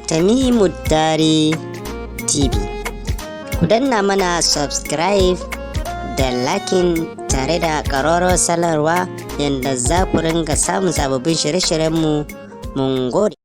Tanimu Dari TV. Ku danna mana subscribe da liking tare da ƙararrawar sanarwa yadda za ku ringa samun sababbin shirye-shiryenmu. Mun gode.